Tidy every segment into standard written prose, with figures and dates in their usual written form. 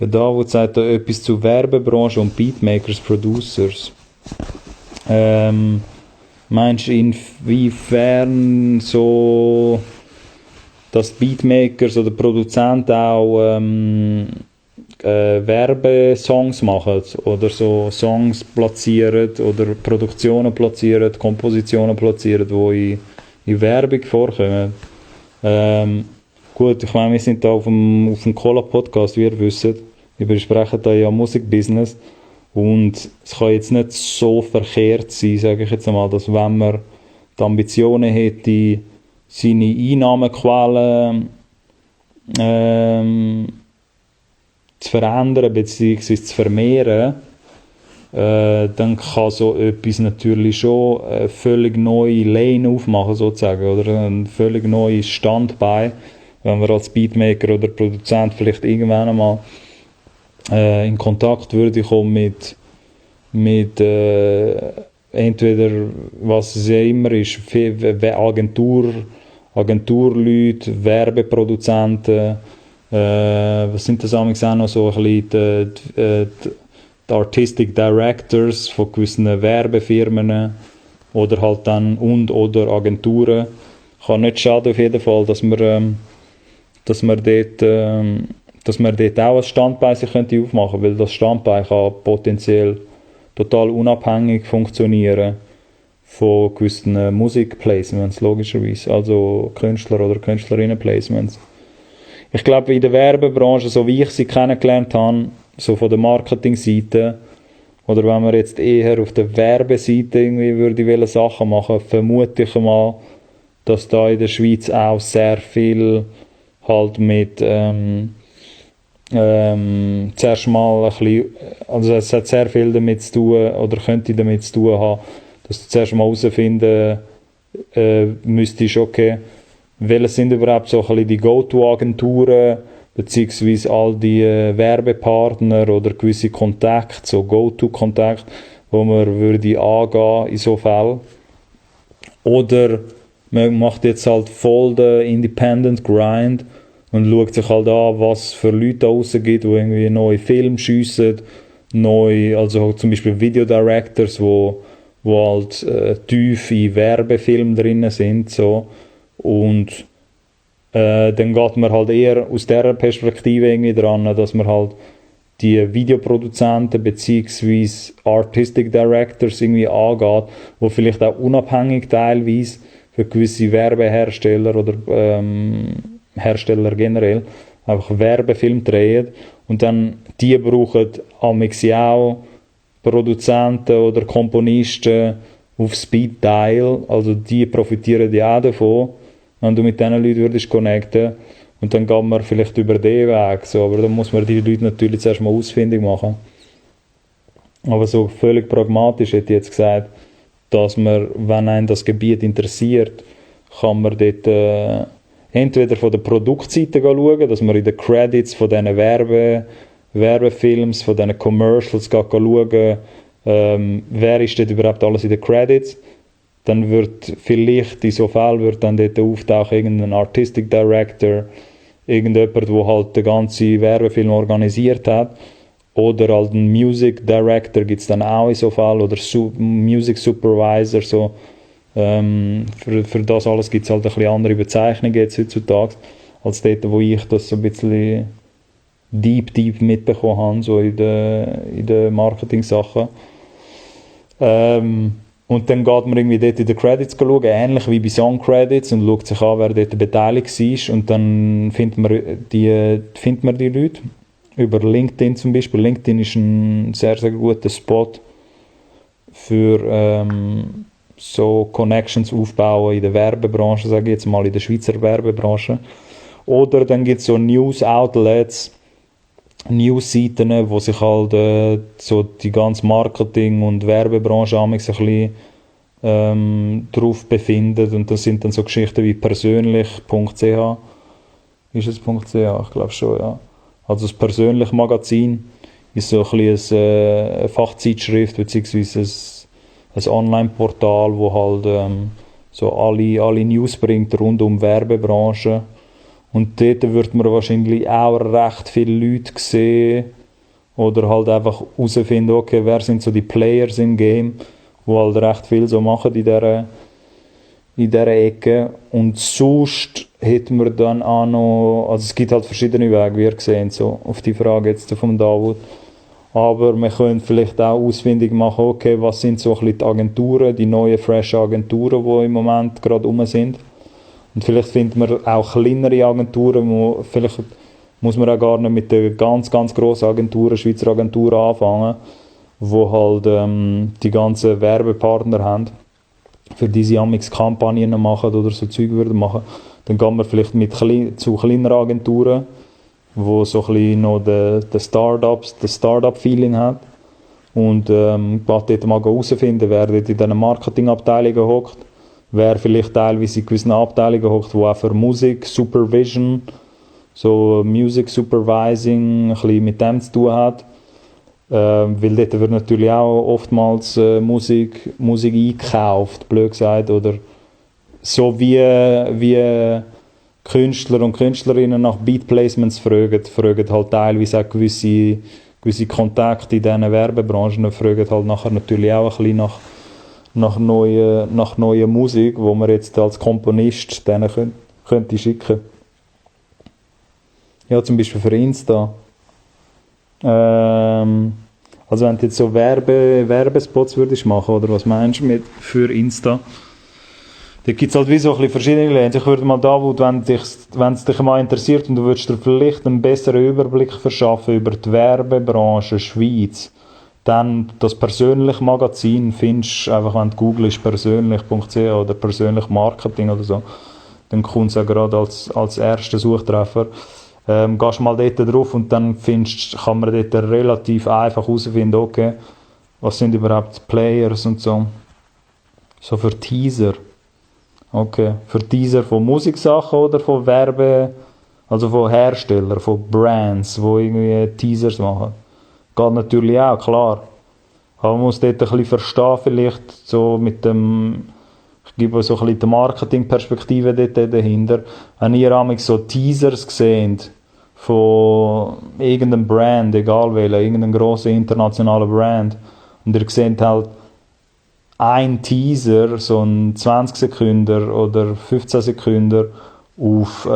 Der Davut sagt da etwas zu Werbebranche und Beatmakers, Producers. Meinst du inwiefern so, dass Beatmakers oder Produzenten auch Werbesongs machen oder so Songs platzieren oder Produktionen platzieren, Kompositionen platzieren, die in Werbung vorkommen? Gut, ich meine, wir sind da auf dem Cola-Podcast, wie ihr wisst. Wir besprechen da ja Musikbusiness. Und es kann jetzt nicht so verkehrt sein, sage ich jetzt einmal, dass wenn man die Ambitionen hätte, seine Einnahmequellen zu verändern bzw. zu vermehren, dann kann so etwas natürlich schon eine völlig neue Lane aufmachen, sozusagen, oder ein völlig neues Standbein, wenn man als Beatmaker oder Produzent vielleicht irgendwann einmal in Kontakt würde kommen mit entweder, was es ja immer ist, Agenturleute, Werbeproduzenten, was sind das eigentlich auch noch so ein bisschen die Artistic Directors von gewissen Werbefirmen oder halt dann oder Agenturen. Kann nicht schaden auf jeden Fall, dass man dort auch ein Standbein sich könnte aufmachen, weil das Standbein kann potenziell total unabhängig funktionieren von gewissen Musikplacements, logischerweise, also Künstler- oder Künstlerinnen-Placements. Ich glaube, in der Werbebranche, so wie ich sie kennengelernt habe, so von der Marketingseite, oder wenn man jetzt eher auf der Werbeseite irgendwie würde Sachen machen, vermute ich mal, dass da in der Schweiz auch sehr viel halt mit zuerst mal ein bisschen, also es hat sehr viel damit zu tun, oder könnte damit zu tun haben, dass du zuerst mal herausfinden müsstest, okay, welche sind überhaupt so ein bisschen die Go-To-Agenturen, beziehungsweise all die Werbepartner oder gewisse Kontakte, so Go-To-Kontakte, wo man würde angehen in so Fällen. Oder man macht jetzt halt voll den Independent Grind und schaut sich halt an, was für Leute da draussen gibt, die irgendwie neue Filme schiessen, also zum Beispiel Videodirectors, wo halt tief in Werbefilmen drin sind, so. Und dann geht man halt eher aus dieser Perspektive irgendwie dran, dass man halt die Videoproduzenten bzw. Artistic Directors irgendwie angeht, wo vielleicht auch unabhängig teilweise für gewisse Werbehersteller oder Hersteller generell einfach Werbefilm drehen und dann die brauchen amigs auch Produzenten oder Komponisten auf Speed Dial, also die profitieren ja auch davon, wenn du mit diesen Leuten würdest connecten und dann geht man vielleicht über den Weg, so, aber dann muss man die Leute natürlich zuerst mal ausfindig machen. Aber so völlig pragmatisch hätte ich jetzt gesagt, dass man, wenn einen das Gebiet interessiert, kann man dort entweder von der Produktseite schauen, dass man in den Credits von diesen Werbefilms, von diesen Commercials schauen, wer ist dort überhaupt alles in den Credits. Dann wird vielleicht in so Fällen wird dann dort auftauchen irgendein Artistic Director, irgendjemand, der halt den ganzen Werbefilm organisiert hat. Oder halt ein Music Director gibt es dann auch in so Fällen, oder Music Supervisor, so. Für das alles gibt es halt ein bisschen andere Bezeichnungen jetzt heutzutage, als dort, wo ich das so ein bisschen deep mitbekommen habe, so in den Marketing-Sachen. Und dann geht man irgendwie dort in den Credits schauen, ähnlich wie bei Song-Credits, und schaut sich an, wer dort beteiligt war, und dann findet man die Leute. Über LinkedIn zum Beispiel. LinkedIn ist ein sehr, sehr guter Spot für so Connections aufbauen in der Werbebranche, sage ich jetzt mal, in der Schweizer Werbebranche. Oder dann gibt es so News-Outlets, News-Seiten, wo sich halt so die ganze Marketing- und Werbebranche ein bisschen drauf befindet. Und das sind dann so Geschichten wie persönlich.ch. Ist es .ch? Ich glaube schon, ja. Also das persönliche Magazin ist so ein bisschen eine Fachzeitschrift bzw. ein Online-Portal, wo halt so alle News bringt rund um Werbebranche. Und dort wird man wahrscheinlich auch recht viele Leute sehen oder halt einfach herausfinden, okay, wer sind so die Players im Game, die halt recht viel so machen in dieser Ecke. Und sonst hätten wir dann auch noch, also es gibt halt verschiedene Wege, wie ihr seht, so auf die Frage jetzt von David. Aber wir können vielleicht auch ausfindig machen, okay, was sind so ein bisschen die Agenturen, die neuen, fresh Agenturen, die im Moment gerade rum sind. Und vielleicht findet man auch kleinere Agenturen, wo vielleicht muss man auch gar nicht mit den ganz, ganz grossen Agenturen, Schweizer Agenturen anfangen, wo halt die ganzen Werbepartner haben, für die sie amix Kampagnen machen oder so Zeug würden machen. Dann geht man vielleicht zu kleineren Agenturen, wo so ein bisschen noch das Startup-Feeling hat. Und geht dort mal herausfinden, wer dort in diesen Marketingabteilungen hockt, wer vielleicht teilweise in gewissen Abteilungen hockt, wo auch für Musik, Supervision, so Music Supervising, ein bisschen mit dem zu tun hat. Weil dort wird natürlich auch oftmals Musik eingekauft, blöd gesagt, oder so wie Künstler und Künstlerinnen nach Beat-Placements fragen halt teilweise auch gewisse Kontakte in diesen Werbebranchen, fragen halt nachher natürlich auch ein bisschen nach neuer Musik, wo man jetzt als Komponist denen könnte schicken. Ja, zum Beispiel für Insta. Also wenn du jetzt so Werbespots würdest machen, oder was meinst du für Insta? Da gibt es halt wie so ein bisschen verschiedene Länder. Ich würde mal da, wenn es dich mal interessiert und du würdest dir vielleicht einen besseren Überblick verschaffen über die Werbebranche Schweiz, dann das persönliche Magazin findest du einfach, wenn du googelst persönlich.ch oder persönlich Marketing oder so, dann kommt es ja gerade als erster Suchtreffer. Gehst mal dort drauf und dann kann man dort relativ einfach herausfinden, okay, was sind überhaupt Players und so. So für Teaser. Okay, für Teaser von Musiksachen oder von also von Herstellern, von Brands, die irgendwie Teasers machen. Geht natürlich auch, klar. Aber man muss dort ein bisschen verstehen, vielleicht so mit dem, ich gebe so ein bisschen die Marketingperspektive dort dahinter. Wenn ihr amigs so Teasers seht von irgendeinem Brand, egal welcher, irgendeinem grossen internationalen Brand, und ihr seht halt ein Teaser, so ein 20 Sekunden oder 15 Sekunden auf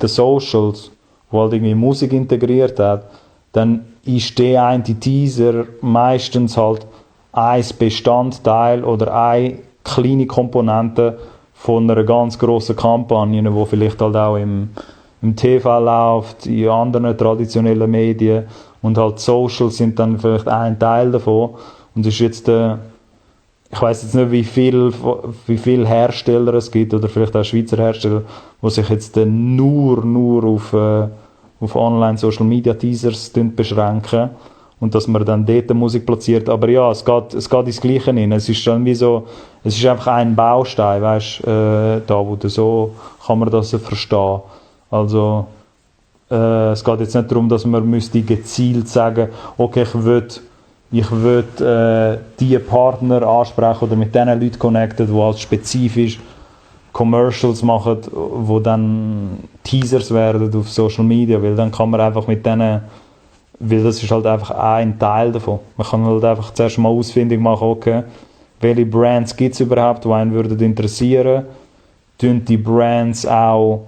den Socials, wo halt irgendwie Musik integriert hat, dann ist der eine Teaser meistens halt ein Bestandteil oder eine kleine Komponente von einer ganz grossen Kampagne, die vielleicht halt auch im TV läuft, in anderen traditionellen Medien, und halt Socials sind dann vielleicht ein Teil davon. Und ist jetzt, ich weiss jetzt nicht, wie viel Hersteller es gibt, oder vielleicht auch Schweizer Hersteller, die sich jetzt nur auf Online-Social-Media-Teasers beschränken und dass man dann dort Musik platziert. Aber ja, es geht ins Gleiche hin. Es ist dann wie so, es ist einfach ein Baustein, weißt, so kann man das verstehen. Also es geht jetzt nicht darum, dass man gezielt sagen, okay, ich will diese Partner ansprechen oder mit diesen Leuten connecten, die halt spezifisch Commercials machen, die dann Teasers werden auf Social Media, weil dann kann man einfach mit denen, weil das ist halt einfach ein Teil davon. Man kann halt einfach zuerst mal ausfindig machen, okay, welche Brands gibt es überhaupt, die einen würden interessieren, tun die Brands auch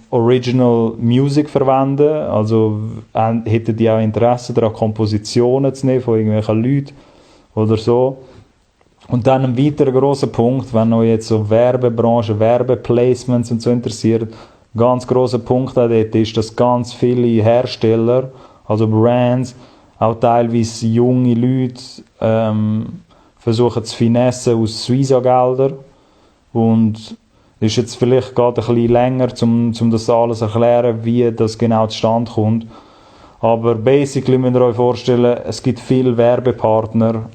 Original Music verwenden, also hätten die auch Interesse daran, Kompositionen zu nehmen von irgendwelchen Leuten oder so. Und dann ein weiterer grosser Punkt, wenn euch jetzt so Werbebranche, Werbeplacements und so interessiert, ganz grosser Punkt auch dort ist, dass ganz viele Hersteller, also Brands, auch teilweise junge Leute versuchen zu finessen aus Suiza-Geldern. Und ist jetzt vielleicht gerade ein bisschen länger, um das alles zu erklären, wie das genau zustande kommt. Aber basically müsst ihr euch vorstellen, es gibt viele Werbepartner,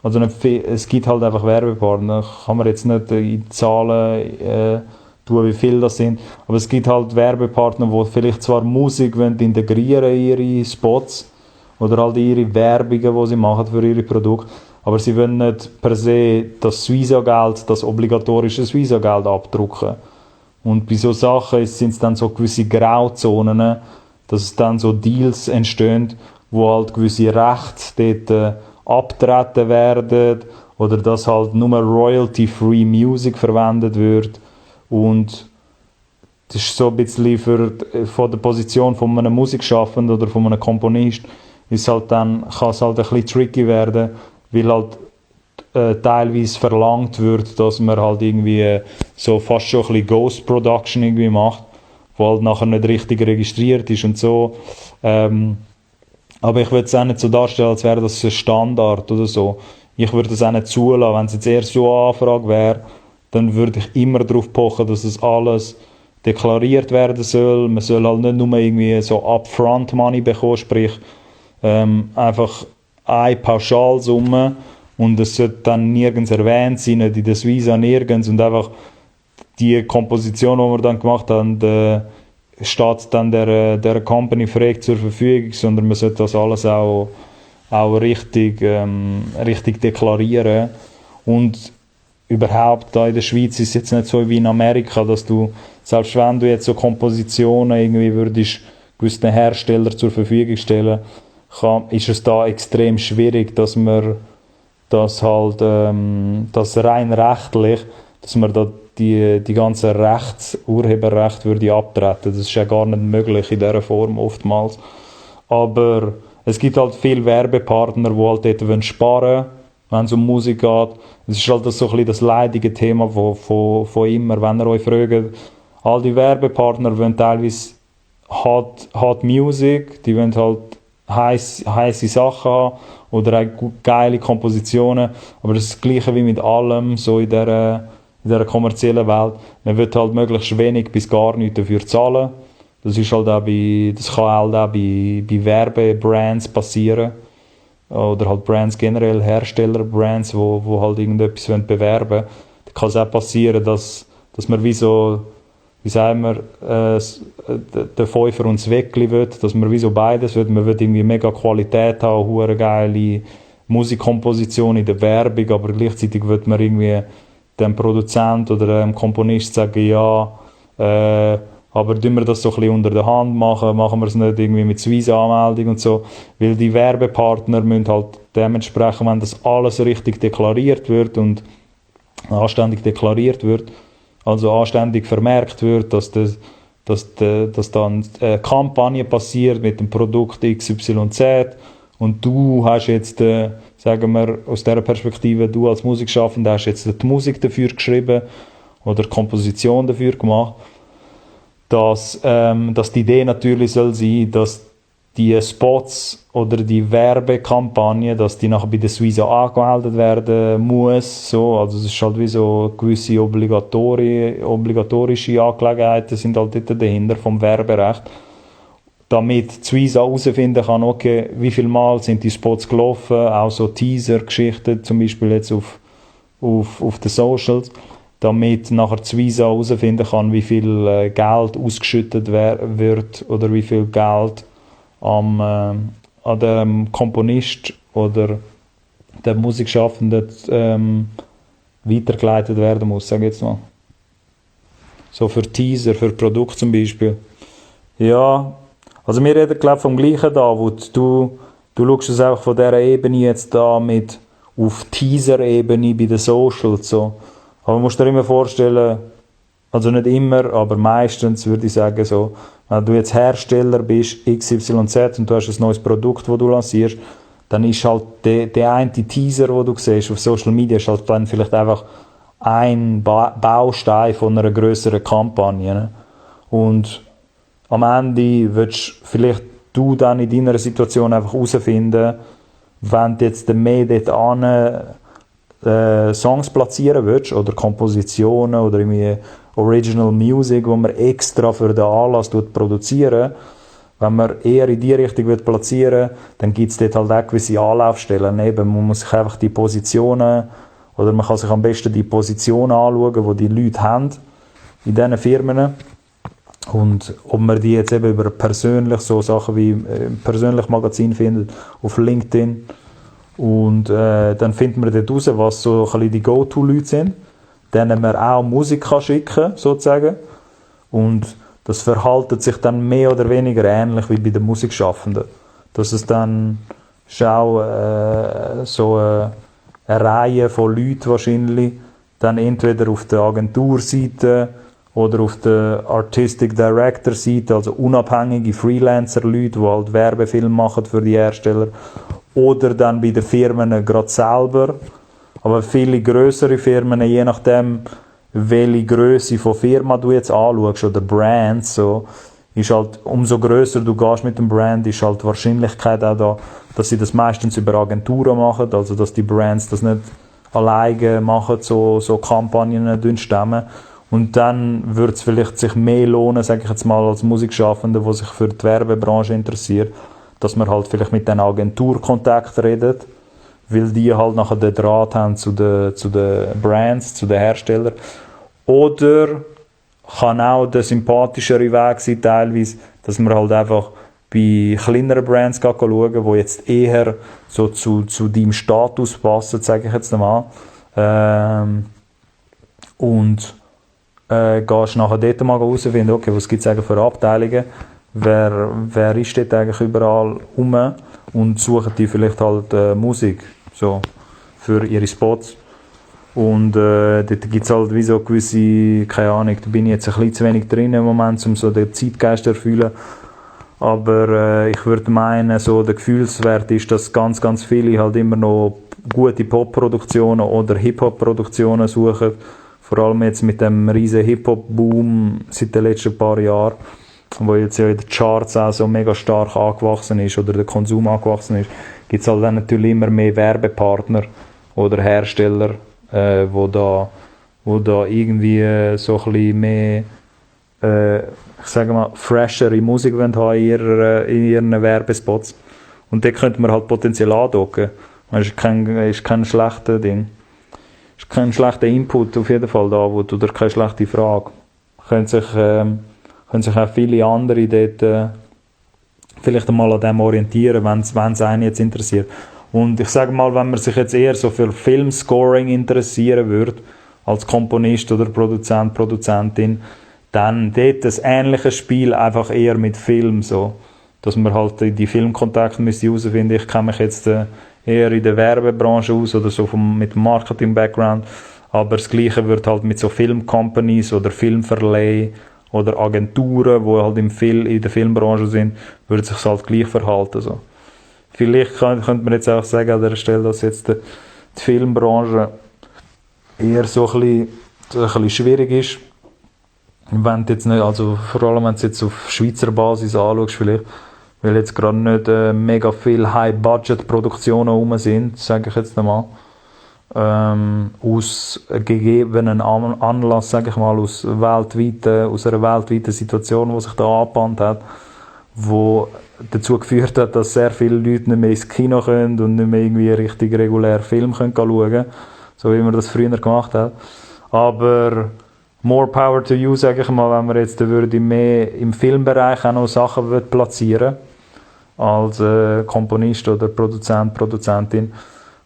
also nicht viel, es gibt halt einfach Werbepartner, kann man jetzt nicht in Zahlen tun, wie viele das sind, aber es gibt halt Werbepartner, die vielleicht zwar Musik integrieren in ihre Spots oder halt ihre Werbungen, die sie machen für ihre Produkte, aber sie wollen nicht per se das Visa-Geld, das obligatorische Visa-Geld abdrucken. Und bei so Sachen sind es dann so gewisse Grauzonen, dass es dann so Deals entstehen, wo halt gewisse Rechte dort abgetreten werden oder dass halt nur royalty-free Music verwendet wird. Und das ist so ein bisschen von der Position von einem Musikschaffenden oder von einem Komponist ist halt dann, kann es halt ein bisschen tricky werden, weil halt teilweise verlangt wird, dass man halt irgendwie so fast schon ein bisschen Ghost Production irgendwie macht, wo halt nachher nicht richtig registriert ist und so. Aber ich würde es auch nicht so darstellen, als wäre das ein Standard oder so. Ich würde es auch nicht zulassen. Wenn es jetzt erst so eine Anfrage wäre, dann würde ich immer darauf pochen, dass es alles deklariert werden soll. Man soll halt nicht nur irgendwie so Upfront Money bekommen, sprich einfach eine Pauschalsumme und es sollte dann nirgends erwähnt sein, nicht in der Visa nirgends und einfach die Komposition, die wir dann gemacht haben, steht dann der Company frei zur Verfügung, sondern man sollte das alles auch richtig deklarieren. Und überhaupt da in der Schweiz ist es jetzt nicht so wie in Amerika, dass du, selbst wenn du jetzt so Kompositionen irgendwie würdest gewissen Hersteller zur Verfügung stellen, ist es da extrem schwierig, dass man das halt, das rein rechtlich, dass man da die ganzen Urheberrechte würde abtreten. Das ist ja gar nicht möglich in dieser Form oftmals. Aber es gibt halt viele Werbepartner, die halt dort sparen wollen, wenn es um Musik geht. Es ist halt so ein bisschen das leidige Thema von immer. Wenn ihr euch fragt, all die Werbepartner wollen teilweise Hot Music, die wollen halt heisse Sachen haben oder auch geile Kompositionen. Aber das ist das Gleiche wie mit allem, so in dieser kommerziellen Welt. Man will halt möglichst wenig bis gar nichts dafür zahlen. Das ist halt auch das kann halt auch bei Werbebrands passieren. Oder halt Brands generell, Herstellerbrands, wo halt irgendetwas bewerben wollen. Da kann es auch passieren, dass man wie sagen wir, der Fünfer und das Weckli will, dass man wie so beides will. Man will irgendwie mega Qualität haben, hure geile Musikkomposition in der Werbung, aber gleichzeitig will man irgendwie dem Produzent oder dem Komponist sagen, ja, aber tun wir das so ein bisschen unter der Hand machen wir es nicht irgendwie mit Visa-Anmeldung und so, weil die Werbepartner müssen halt dementsprechend, wenn das alles richtig deklariert wird und anständig deklariert wird, also anständig vermerkt wird, dass dann eine Kampagne passiert mit dem Produkt XYZ und du hast jetzt, sagen wir aus dieser Perspektive, du als Musikschaffender hast jetzt die Musik dafür geschrieben oder die Komposition dafür gemacht, dass die Idee natürlich soll sein, dass die Spots oder die Werbekampagne, dass die nachher bei der Visa angemeldet werden muss. So. Also es ist halt wie so gewisse obligatorische Angelegenheiten sind halt dort dahinter vom Werberecht. Damit die Visa herausfinden kann, okay, wie viel Mal sind die Spots gelaufen, auch so Teaser-Geschichten, zum Beispiel jetzt auf den Socials, damit nachher die Visa herausfinden kann, wie viel Geld ausgeschüttet wird oder wie viel Geld an dem Komponist oder der Musikschaffenden weitergeleitet werden muss, sage ich jetzt mal. So für Teaser, für Produkt zum Beispiel. Ja, also wir reden glaube ich vom Gleichen da, wo du schaust es auch von dieser Ebene jetzt da mit auf Teaser-Ebene bei den Socials so. Aber man muss dir immer vorstellen, also nicht immer, aber meistens würde ich sagen so, wenn du jetzt Hersteller bist, XYZ und du hast ein neues Produkt, das du lancierst, dann ist halt der eine Teaser, den du siehst auf Social Media, ist halt dann vielleicht einfach ein Baustein von einer grösseren Kampagne. Ne? Und am Ende willst vielleicht du dann in deiner Situation einfach herausfinden, wenn du jetzt mehr dort Songs platzieren willst oder Kompositionen oder irgendwie Original Music, wo man extra für den Anlass produzieren. Wenn man eher in die Richtung platzieren will, dann gibt es dort halt auch gewisse Anlaufstellen. Eben, man muss sich einfach die Positionen oder man kann sich am besten die Positionen anschauen, die Leute haben in diesen Firmen. Und ob man die jetzt eben über persönlich so Sachen wie persönlich Magazin findet, auf LinkedIn Und dann findet man dort raus, was so ein bisschen die Go-To-Leute sind, denen man auch Musik kann schicken sozusagen. Und das verhaltet sich dann mehr oder weniger ähnlich wie bei den Musikschaffenden. Dass es dann ist auch so eine Reihe von Leuten wahrscheinlich, dann entweder auf der Agenturseite oder auf der Artistic Director Seite, also unabhängige Freelancer-Leute, die halt Werbefilme machen für die Hersteller, oder dann bei den Firmen gerade selber. Aber viele grössere Firmen, je nachdem, welche Grösse von Firma du jetzt anschaust oder Brands, so, ist halt, umso grösser du gehst mit dem Brand, ist halt die Wahrscheinlichkeit auch da, dass sie das meistens über Agenturen machen, also dass die Brands das nicht alleine machen, so Kampagnen stemmen. Und dann würde es vielleicht sich mehr lohnen, sage ich jetzt mal, als Musikschaffender, der sich für die Werbebranche interessiert, dass man halt vielleicht mit den Agenturkontakt redet, weil die halt nachher den Draht haben zu den Brands, zu den Herstellern. Oder kann auch der sympathischere Weg sein, teilweise, dass man halt einfach bei kleineren Brands schauen, die jetzt eher so zu deinem Status passen, sage ich jetzt mal. Und gehst nachher dort mal herausfinden, okay, was gibt es eigentlich für Abteilungen, wer ist dort eigentlich überall rum und suchen die vielleicht halt Musik so, für ihre Spots. Und dort gibt es halt wie so gewisse, keine Ahnung, da bin ich jetzt ein bisschen zu wenig drin im Moment, um so den Zeitgeist zu erfüllen. Aber ich würde meinen, so der Gefühlswert ist, dass ganz, ganz viele halt immer noch gute Pop-Produktionen oder Hip-Hop-Produktionen suchen. Vor allem jetzt mit dem riesen Hip-Hop-Boom seit den letzten paar Jahren, wo jetzt ja in den Charts auch so mega stark angewachsen ist oder der Konsum angewachsen ist, gibt es halt dann natürlich immer mehr Werbepartner oder Hersteller, wo da irgendwie so ein bisschen mehr ich sage mal, freshere Musik haben in ihren Werbespots. Und dort könnte man halt potenziell andocken. Das ist kein schlechtes Ding. Ist kein schlechter Input auf jeden Fall da, oder keine schlechte Frage. Können sich auch viele andere dort vielleicht einmal an dem orientieren, wenn es einen jetzt interessiert. Und ich sage mal, wenn man sich jetzt eher so für Filmscoring interessieren würde, als Komponist oder Produzent, Produzentin, dann dort ein ähnliches Spiel, einfach eher mit Film, so. Dass man halt die Filmkontakte herausfinden müsste. Ich kenne mich jetzt eher in der Werbebranche aus oder so mit Marketing-Background, aber das Gleiche wird halt mit so Filmcompanies oder Filmverleih oder Agenturen, die halt in der Filmbranche sind, würde sich halt gleich verhalten, so. Vielleicht könnte man jetzt auch sagen an der Stelle, dass jetzt die Filmbranche eher so ein bisschen schwierig ist. Wenn jetzt nicht, also vor allem wenn du jetzt auf Schweizer Basis anschaust, vielleicht, weil jetzt gerade nicht mega viele High-Budget-Produktionen rum sind, sage ich jetzt einmal. Aus gegebenen Anlass, sage ich mal, aus einer weltweiten Situation, die sich da angebahnt hat, wo dazu geführt hat, dass sehr viele Leute nicht mehr ins Kino können und nicht mehr irgendwie richtig regulär Film schauen können, so wie man das früher gemacht hat. Aber more power to you, sage ich mal, wenn man jetzt würde mehr im Filmbereich auch noch Sachen platzieren als Komponist oder Produzent, Produzentin,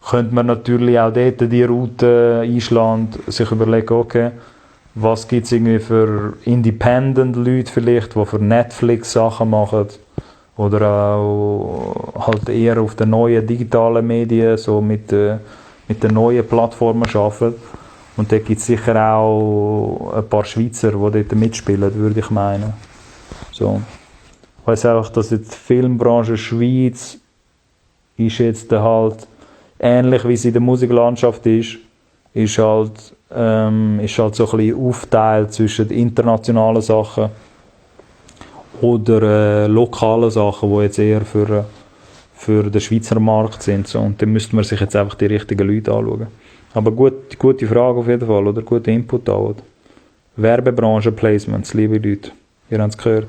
könnte man natürlich auch dort die Route einschlagen und sich überlegen, okay, was gibt es irgendwie für Independent-Leute vielleicht, die für Netflix Sachen machen oder auch halt eher auf den neuen digitalen Medien, so mit den neuen Plattformen arbeiten. Und dort gibt es sicher auch ein paar Schweizer, die dort mitspielen, würde ich meinen. So. Ich weiss auch, dass jetzt die Filmbranche Schweiz ist jetzt halt ähnlich wie sie in der Musiklandschaft ist halt so ein bisschen aufgeteilt zwischen internationalen Sachen oder lokalen Sachen, die jetzt eher für den Schweizer Markt sind. So. Und dann müsste man sich jetzt einfach die richtigen Leute anschauen. Aber gute Frage auf jeden Fall, oder? Guter Input auch. Werbebranche, Placements, liebe Leute. Ihr habt es gehört.